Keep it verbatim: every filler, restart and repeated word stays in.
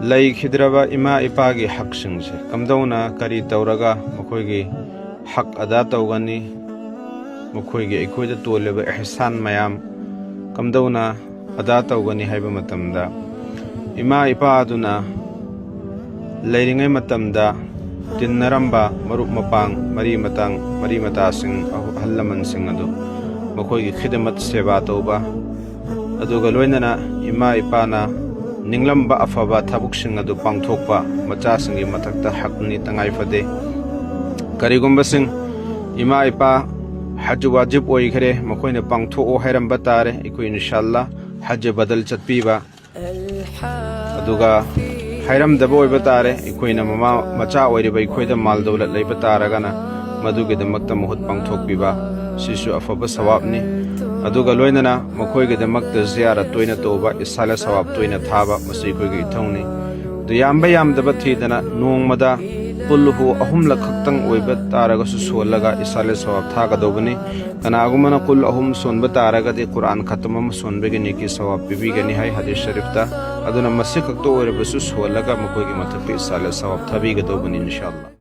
ꯂꯩꯈꯤꯗ꯭ꯔꯕ ꯏꯃꯥ ꯏꯄꯥꯒꯤ ꯍꯛꯁꯤꯡꯁꯦ ꯀꯝꯗꯧꯅ, ꯀꯔꯤ ꯇꯧꯔꯒ ꯃꯈꯣꯏꯒꯤ ꯍꯛ ꯑꯗꯥ ꯇꯧꯒꯅꯤ? ꯃꯈꯣꯏꯒꯤ ꯑꯩꯈꯣꯏꯗ ꯇꯣꯜꯂꯤꯕ ꯑꯦꯍꯁꯥꯟ ꯃꯌꯥꯝ ꯀꯝꯗꯧꯅ ꯑꯗꯥ ꯇꯧꯒꯅꯤ ꯍꯥꯏꯕ ꯃꯇꯝꯗ, ꯏꯃꯥ ꯏꯄꯥ ꯑꯗꯨꯅ ꯂꯩꯔꯤꯉꯩ ꯃꯇꯝꯗ ꯇꯤꯟꯅꯔꯝꯕ ꯃꯔꯨꯞ ꯃꯄꯥꯡ, ꯃꯔꯤ ꯃꯇꯥꯡ, ꯃꯔꯤ ꯃꯇꯥꯁꯤꯡ, ꯑꯍꯜ ꯂꯃꯟꯁꯤꯡ ꯑꯗꯨ ꯃꯈꯣꯏꯒꯤ ꯈꯤꯗꯃꯠ, ꯁꯦꯕꯥ ꯇꯧꯕ, ꯑꯗꯨꯒ ꯂꯣꯏꯅꯅ ꯏꯃꯥ ꯏꯄꯥꯅ ꯅꯤꯡꯂꯝꯕ ꯑꯐꯕ ꯊꯕꯛꯁꯤꯡ ꯑꯗꯨ ꯄꯥꯡꯊꯣꯛꯄ ꯃꯆꯥꯁꯤꯡꯒꯤ ꯃꯊꯛꯇ ꯍꯛꯅꯤ, ꯇꯉꯥꯏ ꯐꯗꯦ꯫ ꯀꯔꯤꯒꯨꯝꯕꯁꯤꯡ ꯏꯃꯥ ꯏꯄꯥ ꯍꯖ ꯋꯥꯖꯤꯕ ꯑꯣꯏꯈ꯭ꯔꯦ, ꯃꯈꯣꯏꯅ ꯄꯥꯡꯊꯣꯛꯑꯣ ꯍꯥꯏꯔꯝꯕ ꯇꯥꯔꯦ, ꯑꯩꯈꯣꯏ ꯏꯟꯁꯥ ꯑꯜꯂꯥ ꯍꯖ ꯕꯗꯜ ꯆꯠꯄꯤꯕ꯫ ꯑꯗꯨꯒ ꯍꯥꯏꯔꯝꯗꯕ ꯑꯣꯏꯕ ꯇꯥꯔꯦ, ꯑꯩꯈꯣꯏꯅ ꯃꯃꯥ ꯃꯆꯥ ꯑꯣꯏꯔꯤꯕ ꯑꯩꯈꯣꯏꯗ ꯃꯥꯜ ꯗꯧꯂꯠ ꯂꯩꯕ ꯇꯥꯔꯒꯅ ꯃꯗꯨꯒꯤꯗꯃꯛꯇ ꯃꯍꯨꯠ ꯄꯥꯡꯊꯣꯛꯄꯤꯕ, ꯁꯤꯁꯨ ꯑꯐꯕ ꯁꯋꯥꯕꯅꯤ꯫ ꯑꯗꯨꯒ ꯂꯣꯏꯅꯅ ꯃꯈꯣꯏꯒꯤꯗꯃꯛꯇ ꯖꯤꯌꯥꯔꯠ ꯇꯣꯏꯅ ꯇꯧꯕ, ꯏꯁꯥꯂꯦ ꯁꯋꯥꯕ ꯇꯣꯏꯅ ꯊꯥꯕ, ꯃꯁꯤ ꯑꯩꯈꯣꯏꯒꯤ ꯏꯊꯧꯅꯤ꯫ ꯑꯗꯨ ꯌꯥꯝꯕ ꯌꯥꯝꯗꯕ ꯊꯤꯗꯅ ꯅꯣꯡꯃꯗ ꯀꯨꯜ ꯍꯨ ꯑꯍꯨꯝꯂꯛ ꯈꯛꯇꯪ ꯑꯣꯏꯕ ꯇꯥꯔꯒꯁꯨ ꯁꯣꯜꯂꯒ ꯏꯁꯥꯂꯦ ꯁꯋꯥꯕ ꯊꯥꯒꯗꯧꯕꯅꯤ꯫ ꯀꯅꯥꯒꯨꯝꯕꯅ ꯀꯨꯜ ꯑꯍꯨꯝ ꯁꯣꯟꯕ ꯇꯥꯔꯒꯗꯤ ꯀꯨꯔꯥꯟ ꯈꯇꯝ ꯑꯃ ꯁꯣꯟꯕꯒꯤ ꯅꯦꯀꯤ ꯁꯋꯥꯕ ꯄꯤꯕꯤꯒꯅꯤ ꯍꯥꯏ ꯍꯗꯤꯁ ꯁꯔꯤꯐꯇ꯫ ꯑꯗꯨꯅ ꯃꯁꯤ ꯈꯛꯇ ꯑꯣꯏꯔꯕꯁꯨ ꯁꯣꯜꯂꯒ ꯃꯈꯣꯏꯒꯤ ꯃꯊꯛꯇ ꯏꯁꯥꯂꯦ ꯁꯋꯥꯕ ꯊꯥꯕꯤꯒꯗꯧꯕꯅꯤ ꯏꯟꯁꯥ ꯑꯜꯂꯥ꯫